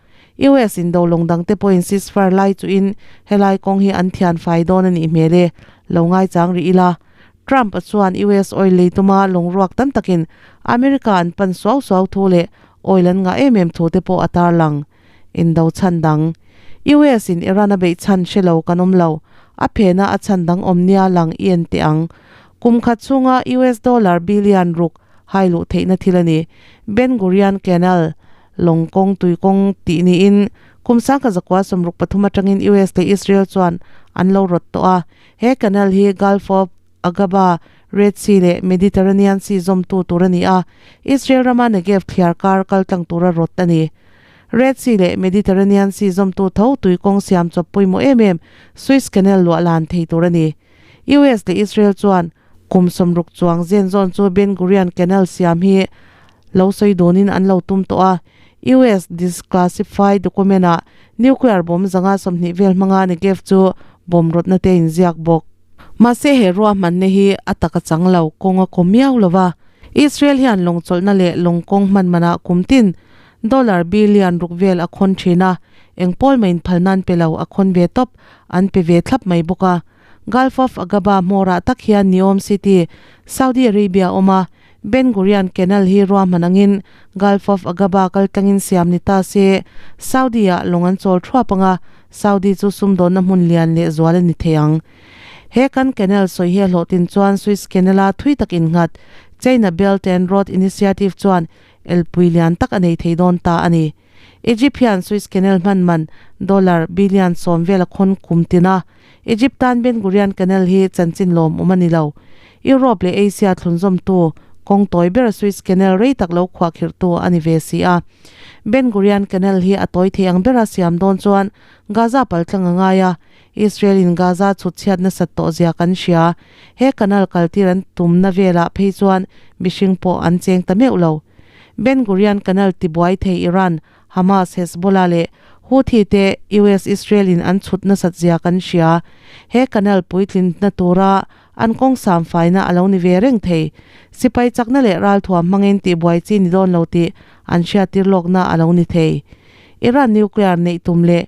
US in dolawng dangte pawhin ceasefire lai chuhin helai kawng hi an thian fai dawn a nih hmel e, lo ngaichang rih ila. Trump a chuan US oil lei tuma lawngruak tam takin America an pan suau suau thu leh oil an ngah em em thu te pawh a tarlang. Indo chhan dang. US in Iran a beih chhan hre lo kan awm lo. A phena a chhan dang awm nia lang i en teh ang. Kum khat chhunga US dollar billion ruk hai luh theihna thil a ni. Ben Gurion Canal, Lawng kawng tui kawng tih niin kum sangkhat zakua 63 atangin US leh Israel chuan an lo rawt tawh a. He canal hi Gulf of Aqaba, Red Sea leh Mediterranean Sea zawmtu tur a ni a, Israel rama Negev thliar kar kal tlang tura rawt a ni. Red Sea leh Mediterranean Sea zawmtu tho tui kawng siam chawp pawimawh em em Suez Canal luah lan thei tur a ni. US leh Israel chuan kum 60 chuang zen zawn chu Ben Gurion Canal siam hi lo sawi dunin an lo tum tawh a, US disclassified document-ah nuclear bomb 120 vel hmanga Negev chu bomb rawtna te a inziak bawk. Mahse he ruahmanna hi a tak a chang lo, kawng a kaw miau lo va. Israel hian lawng chawlhna leh lawng kawng hman manah kum tin dollar billion ruk vel a khawn thin a, eng pawl maiin phalna an pe lo, a khawn ve tawp, an pe ve thlap mai bawk a. Gulf of Aqaba hmawrah tak hian Neom City, Saudi Arabia a awm a, Ben Gurion Canal hi ruahman angin Gulf of Aqaba kal tlangin siam ni ta se, Saudi-ah lawng an chawl thuap ang a, Saudi chu sumdawnna hmun lian leh zual a ni thei ang. He kan canal sawi hi a hlawhtlin chuan Suez Canal-a thui tak innghat China Belt and Road Initiative chuan elpui lian tak a nei thei dawn ta a ni. Egypt hian Suez Canal hman man dollar billion 10 vel a khawn kum tin a, Egypt tan Ben Gurion Canal hi chanchin lawmawm a ni lo. Europe leh Asia thlunzawmtu kawng tawi ber Suez Canal rei tak lo khuahkhirhtu a ni ve si a. Ben Gurion Canal hi a tawi thei ang bera siam dawn chuan Gaza paltlang a ngai a, Israel in Gaza chhut chhiat nasat tawh zia kan hria. He canal kaltir an tumna velah phei chuan mihring pawh an cheng ta meuh lo. Ben Gurion Canal tibuai thei Iran, Hamas, Hezbollah leh Houthi te US Israel in an chhut nasat zia kan hria. He canal puitlintna tura an kawng sam faina a lo ni ve reng thei. Sipai chakna leh ralthuam hmangin tihbuai chi ni dawn lo tih an hriattir lawkna a lo ni thei. Iran nuclear neih tum leh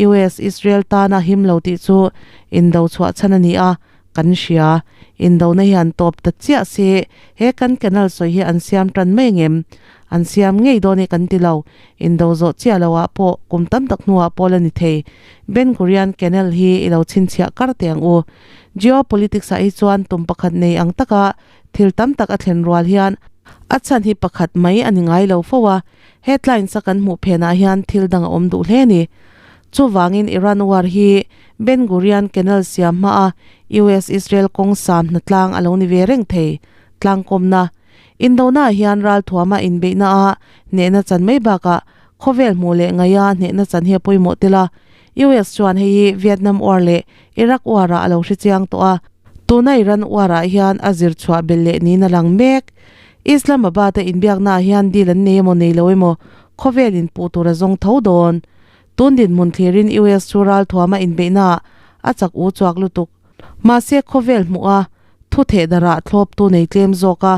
US Israel tana him lo tih chu indo chhuah chhan a ni a, kan hria. Indona hi an tawp ta chiah se, he kan canal sawi hi an siam tan mai ngem? An siam ngei dawn e kan ti lo. Indo zawh chiah lo ah pawh kum tam tak hnuah pawh la ni thei. Ben Gurion Canal hi i lo chhinchhiah kar teh ang u. Geopolitics ah hi chuan tum pakhat nei ang taka thil tam tak a thlen rual hian a chhan hi pakhat mai a ni ngai lo fo a, headlines a kan hmuh phenah hian thil dang a awm duh hle a ni. Chuvangin Iran war hi Ben Gurion Canal siam hmaa US-Israel kawng sam hna tlang a lo ni ve reng thei. Tlangkawmna Indona ah hian ralthuama inbeihna a hnehna chan mai bakah khawvel hmuh leh ngaia hnehna chan hi a pawimawh tel a. US chuan hei hi Vietnam War leh Iraq War ah a lo hre chiang tawh a. Tuna Iran War ah hian a zir chhuah belh leh niin a lang mek. Islamabad a inbiakna ah hian deal an nei emaw nei lo emaw khawvel in puh tur a zawng tho dawn. Tun dinhmun thlirin US chu ralthuama inbeihna ah a chak u chuak lutuk. Mahse khawvel hmuh a thu thehdarah thlawptu nei tlem zawk a,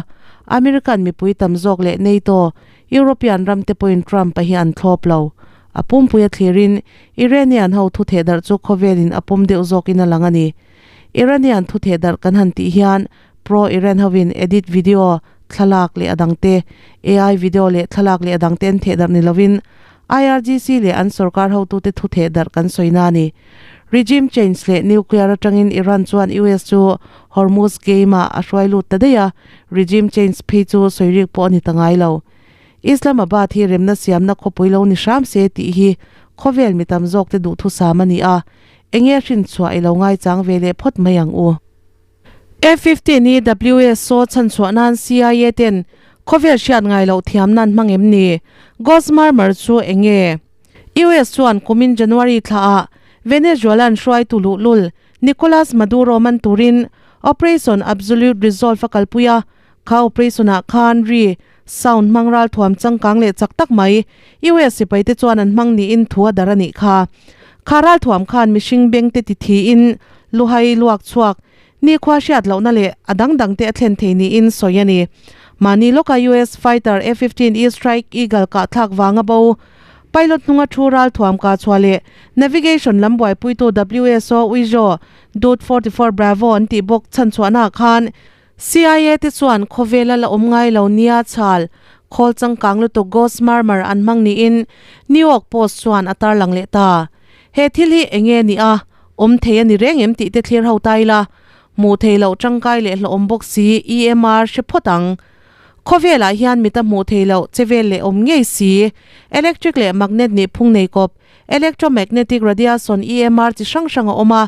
American mipui tam zawk leh NATO, European ram te pawhin Trump-a hi an thlawp lo. A pumpui a thlirin Iranian ho thu thehdarh chu khawvelin a pawm deuh zawkin a lang a ni. Iranian thu thehdarh kan han tih hian Pro-Iran hovin edit video, thlalak leh a dangte, AI video leh thlalak leh a dangte an thehdarh ni lovin IRGC leh an sorkar hotute thu thehdarh kan sawina a ni. Regime change leh nuclear atangin Iran chuan US chu Hormuz game-ah a hruai lut ta daih a, regime change phei chu sawi rik pawh a ni ta ngai lo. Islamabad hi remna siamna khawpui lo ni hram se tih hi khawvel mi tam zawkte duhthusam a ni a, enge hrinchhuah i lo ngaichang ve leh phawt mai ang u. F-15 hi WSO chhanchhuah nan CIA ten khawvel hriat ngai loh thiam nan hmang em ni? Ghost Murmur chu eng nge? US chuan kumin January thlaah Venezuelan hruaitu luhlul Nicolas Maduro man turin Operation Absolute Resolve a kalpui a, kha operation-ah khan ri, sound, hmang ralthuam changkang leh chak tak mai US sipaite chuan an hmang niin thu a dar a nih kha. Kha ralthuam khan mihring bengte ti thiin luhai luak chhuak nikhua hriat lohna leh a dang dangte a thlen thei niin sawi a ni. Mahni lawka US fighter F-15E Strike Eagle kahthlak vanga bo pilot hnunga thu ralthuam kah chhuah leh navigation lam buaipuitu WSO Uijo Dut 44 Bravo an tih bawk chhanchhuahnaah khan CIA te chuan khawvela la awm ngai lo nia chhal khawl changkang lutuk Ghost Murmur an hmang niin New York Post chuan a tarlang leh ta. He thil hi eng nge ni a, awm thei a ni reng em tih te thlir ho ta ila, hmuh thei loh tangkai leh hlawhawm bawk si EMR hre phawt ang. Khawvelah hian mita hmuh thei loh che vel leh awm ngei si, electric leh magnet nih phung nei kawp, electromagnetic radiation EMR chi hrang hrang a awm a,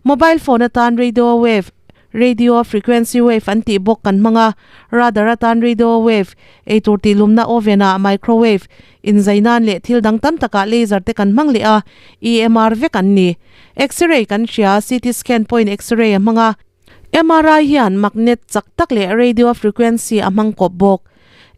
mobile phone atan radio wave, Radio frequency wave an tih bawk kan hmang a, radar atan radio wave, eitur tihlumna oven ah microwave, inzai nan leh thil dang tam takah laser te kan hmang leh a, EMR vek an ni. X-ray kan hria, CT scan pawhin X-ray a hmang a, MRI hian magnet chak tak leh radio frequency a hmang kawp bawk.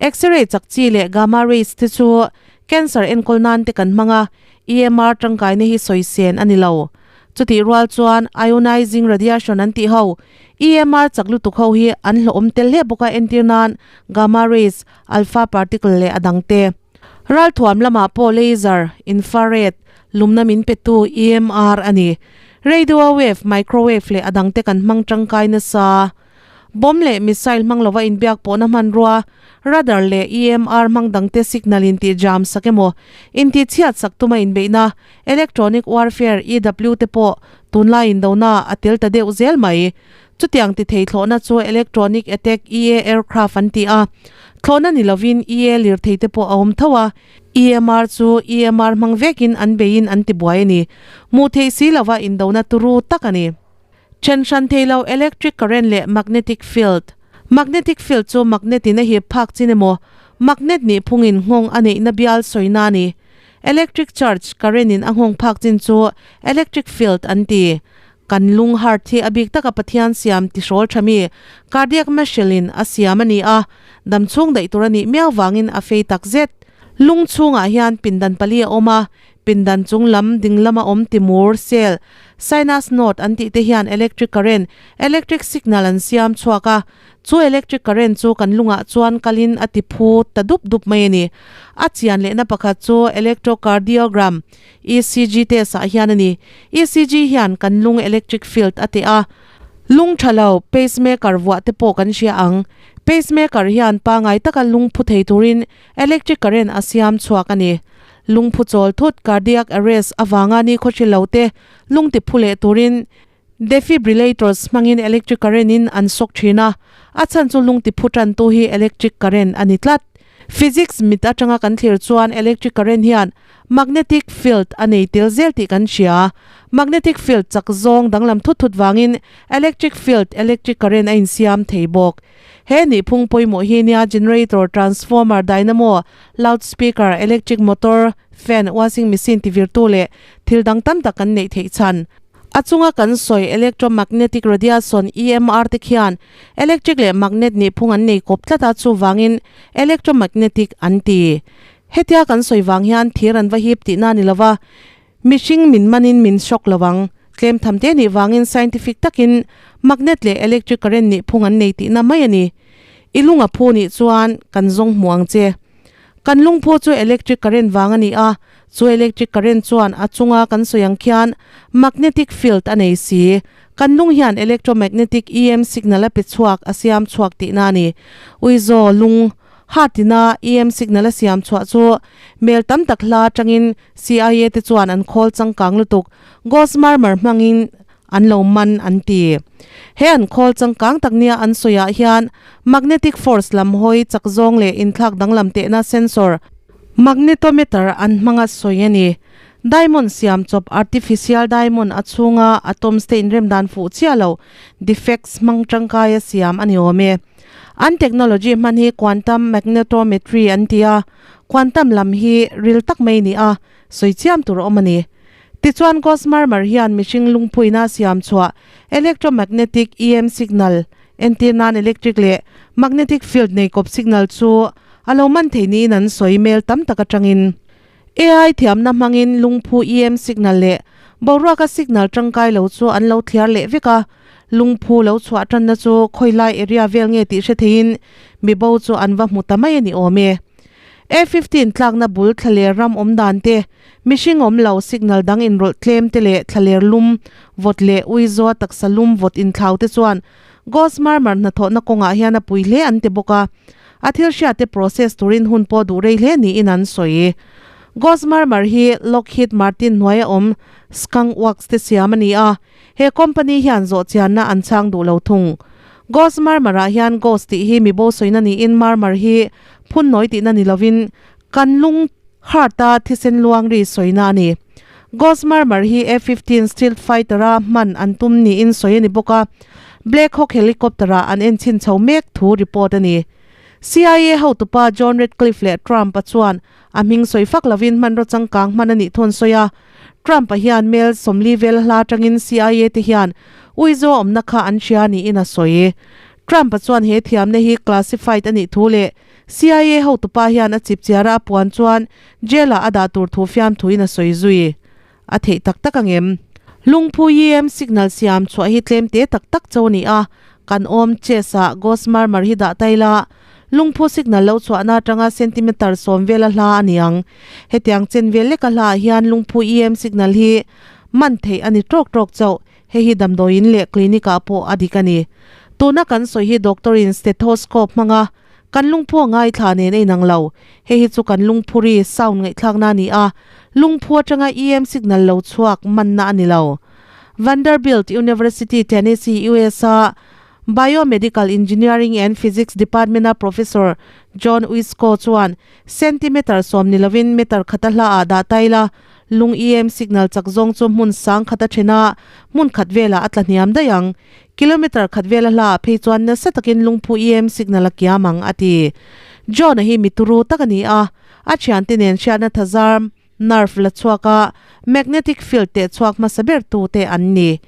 X-ray chak chi leh gamma rays te chu cancer enkawl nan te kan hmang a, EMR tangkaina hi sawi sen a ni lo. Chutih rual chuan ionizing radiation an tih ho, EMR chak lutuk ho hi an hlawhawm tel hle bawk a, entir nan gamma rays, alpha particle leh a dang te. Ralthuam lamah pawh laser, infrared, lumna min petu EMR a ni. Radio wave, microwave leh a dang te kan hmang tangkai nasa. Bomb leh missile hmang lova inbiak pawhna hmanrua, radar leh EMR hmang dangte signal intih jam sak emaw, intih chhiat sak tuma inbeihna, electronic warfare, EW, te pawh tunlai indona a tel ta deuh zel mai. Chutiang ti thei thlawhna chu electronic attack, EA, aircraft an ti a. Thlawhna ni lovin EA lirthei te pawh a awm tho a, EMR chu EMR hmang vekin an beiin an tibuai a ni. Hmuh theih si lova indona turu tak a ni. Then hran thei lo electric current leh magnetic field. Magnetic field chu magnet in a hip phak chin emaw, magnet nih phungin nghawng a neihna bial sawina a ni. Electric charge, current in a nghawng phak chin chu electric field an ti. Kan lung, heart, hi a bik taka Pathian siam tihrawl tha mi, cardiac muscle in a siam a ni a, dam chhung daih tur a nih miau vangin a fei tak zet. Lung chhungah hian pindan pali a awm a, Pindan chung lam ding lama awm timur, cell, sinus node an tih te hian electric current, electric signal an siam chhuak a. Chu electric current chu kan lungah chuan kalin a ti phu ta dup dup mai a ni. A chian lehna pakhat chu electrocardiogram, ECG, test ah hian a ni. ECG hian kan lung electric field a teh a. Lung tha lo, pacemaker vuah te pawh kan hria ang. Pacemaker hian pangai taka lung phu thei turin electric current a siam chhuak a ni. Lungphu chawl thut, cardiac arrest, avanga ni khawhri lo te lung ti phu leh turin defibrillators hmangin electric current in an sawk thin a, a chhan chu lung ti phu tantu hi electric current a ni tlat. Physics mit atanga kan thlir chuan electric current hian magnetic field a nei tel zel tih kan hria. Magnetic field chak zawng danglam thut thut vangin electric field, electric current a insiam thei bawk. He nihphung pawimawh hi nia generator, transformer, dynamo, loudspeaker, electric motor, fan, washing machine ti virtu leh thil dang tam tak kan neih theih chhan. A chunga kan sawi electromagnetic radiation, EMR, te khian electric leh magnet nihphung an nei kawp tlat a, chuvangin electromagnetic an ti. Hetia kan sawi vang hian thir an va hip tihna a ni lova, mihring min manin min shock lo ang. Tlem tham te nih vangin scientific takin magnet leh electric current nih phung an nei tihna mai a ni. I lung a phu nih chuan kan zawng hmu ang che. Kan lungphu chu electric current vang a ni a, chu electric current chuan a chunga kan sawi ang khian magnetic field a nei si. Kan lung hian electromagnetic EM signal a pe chhuak a siam chhuak tihna a ni. Uizaw lung hatina EM signal a siam chhuah chu mel tam tak hla atangin CIA te chuan an khawl changkang lutuk ghost murmur hmangin an lo man an ti. He an khawl changkang tak nia an sawiah hian magnetic force lam hawi chak zawng leh inthlak danglam tehna sensor, magnetometer, an hmanga sawi a ni. Diamond siam chawp artificial diamond a chhunga atoms te inrem dan fuh chiah lo defects hmang tangkai a siam a ni awm e. An technology hman hi quantum magnetometry an ti a, quantum lam hi ril tak mai ni a sawi chiam tur a awm a ni. Tichuan Ghost Murmur hian mihring lungphuina siam chhuah electromagnetic, EM, signal, entir nan electric leh magnetic field nei kawp signal chu a lo man thei niin an sawi mail tam tak atangin. AI thiamna hmangin lungphu EM signal leh boruaka signal tangkai lo chu an lo thliar leh vek a, lungphu lo chhuah tanna chu khawilai area vel nge tih hre theiin mibo chu an va hmu ta mai a ni awm e. A-15 tlakna bul thlaler ram awm dan te, Mihring awm lo, signal dang inrawlh tlem te leh thlaler lum vawt leh uizaw taksa lum vawt inthlau te chuan Ghost Murmur hnathawhna kawngah hian a pui hle an ti bawk a. A thil hriat te process turin hun pawh duh rei hle niin an sawi. Ghost Murmur hi Lockheed Martin hnuaia awm Skunk Works te siam a ni a, he company hian zawh chianna an chhang duh lo thung. Ghost Murmur-ah hian ghost tih hi mibo sawina niin murmur hi phunnawi tihna ni lovin Kan lung heart-a thisen luang ri sawina a ni. Ghost Murmur hi F-15 stealth fighter-a hman an tum niin sawi a ni bawk a, Black Hawk helicopter-ah an enchhin chho mek thu report a ni. CIA hotupa John Ratcliffe leh Trump-a chuan a hming sawi fak lovin hmanraw changkang hman a nih thu an sawi a. Trump-a hian mel 40 vel hla atangin CIA te hian uizaw awmna kha an hria niin a sawi. Trump-a chuan he thiamna hi classified a nih thu leh CIA hotupa hian a chipchiara a puan chuan jail-ah a dah tur thu fiamthuin a sawi zui. A theih tak tak ang em? Lungphu EM signal siam chhuah hi tlem te tak tak cho a ni a, kan awm chest-ah ghost murmur hi dah ta ila, lungphu signal lo chhuahna atanga centimeter 10 vela hla a ni ang. Hetiang chen vel leka hlaah hian lungphu EM signal hi man theih a ni tawk tawk chauh. Hei hi damdawiin leh clinic-ah pawh a dik a ni. Tuna kan sawi hi doctor-in stethoscope hmanga Kan lungphu a ngaithla nen a inang lo. Hei hi chu kan lungphu ri, sound, ngaihthlakna a ni a, lungphu atanga EM signal lo chhuak manna a ni lo. Vanderbilt University, Tennessee, USA, Biomedical Engineering and Physics Department-a Professor John Uisko chuan centimeter 10 ni lovin meter khata hlaah dah ta ila, lung EM signal chak zawng chu hmun sang khata then a, hmun khat velah a tla hniam daih ang. Kilometer khat vela hlaah phei chuan nasa takin lungphu EM signal a kiam ang, a ti. John-a hi mi turu tak a ni a, a thiante nen hriatna thazar, nerve, la chhuak a, magnetic field teh chhuak hmasa ber tute an ni.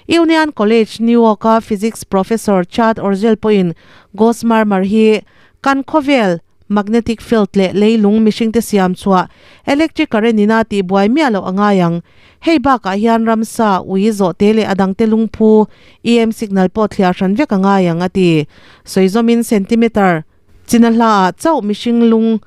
Union College, New York-a physics professor Chad Orzel pawhin Ghost Murmur hi kan khawvel, Magnetic field leh leilung mihringte siam chhuah electric current ina tihbuai miah loh a ngai ang. Hei bakah hian ramsa, ui, zawhte leh a dangte lungphu, EM signal pawh thliar hran vek a ngai ang, a ti. Sawizawmin centimeter china hlaah chauh mihring lung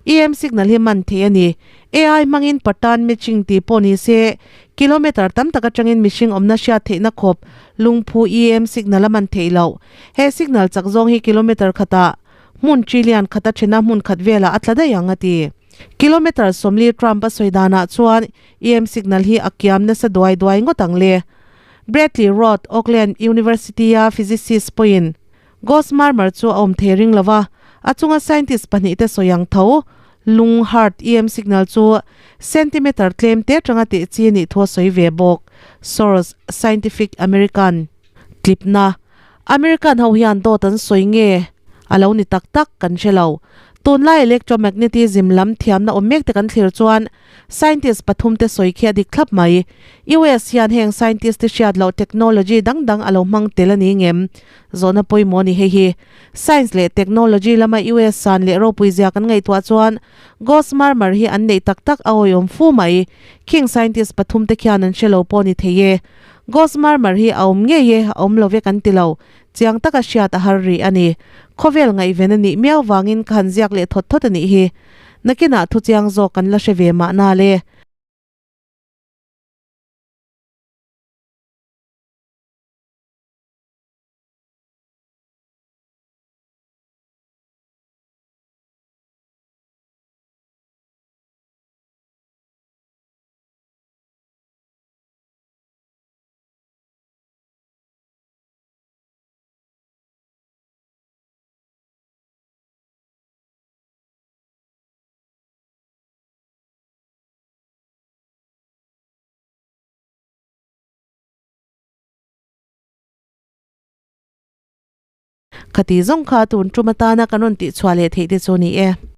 EM signal hi man theih a ni. AI hmangin pattern matching tih pawh ni se, kilometer tam tak atangin mihring awmna hriat theihna khawp lungphu EM signal a man theih loh. He signal chak zawng hi kilometer khatah Hmun trillion khata thena hmun khat velah a tla daih ang a ti. Kilometre 40 Trump a sawi danah chuan EM signal hi a kiam nasa duai duai ngawt ang le. Bradley Roth, Oakland University-a physicist pawhin Ghost Murmur chu a awm thei ring lo va, a chunga scientist pahnihte sawi ang tho, lung, heart, EM signal chu centimeter tlem te atanga teh chi a nih thu a sawi ve bawk. Source, Scientific American. Tlipna. American ho hian dawt an sawi nge a lo ni tak tak kan hre lo. Tunlai electromagnetism lam thiamna awm mek te kan thlir chuan scientist pathum te sawi khi a dik thlap mai. US hian heng scientist te hriat loh technology dang dang a lo hmang tel a ni ngem? Zawhna pawimawh a ni hei hi. Science leh technology lama US san leh ropui zia kan ngaihtuah chuan Ghost Murmur hi an neih tak tak a awihawm fu mai. Khing scientist pathum te khian an hre lo pawh a ni thei e. Ghost murmur hi a awm ngei e, a awm lo ve kan ti lo. Chiang taka hriat a har rih a ni. Khawvel ngaihven a nih miau vangin ka han ziak leh thawt thawt a nih hi. Nakinah thuchiang zawk kan la hre ve mahna le. Khati zawng kha tun tum atana kan rawn tihchhuah leh theih te chu a ni e.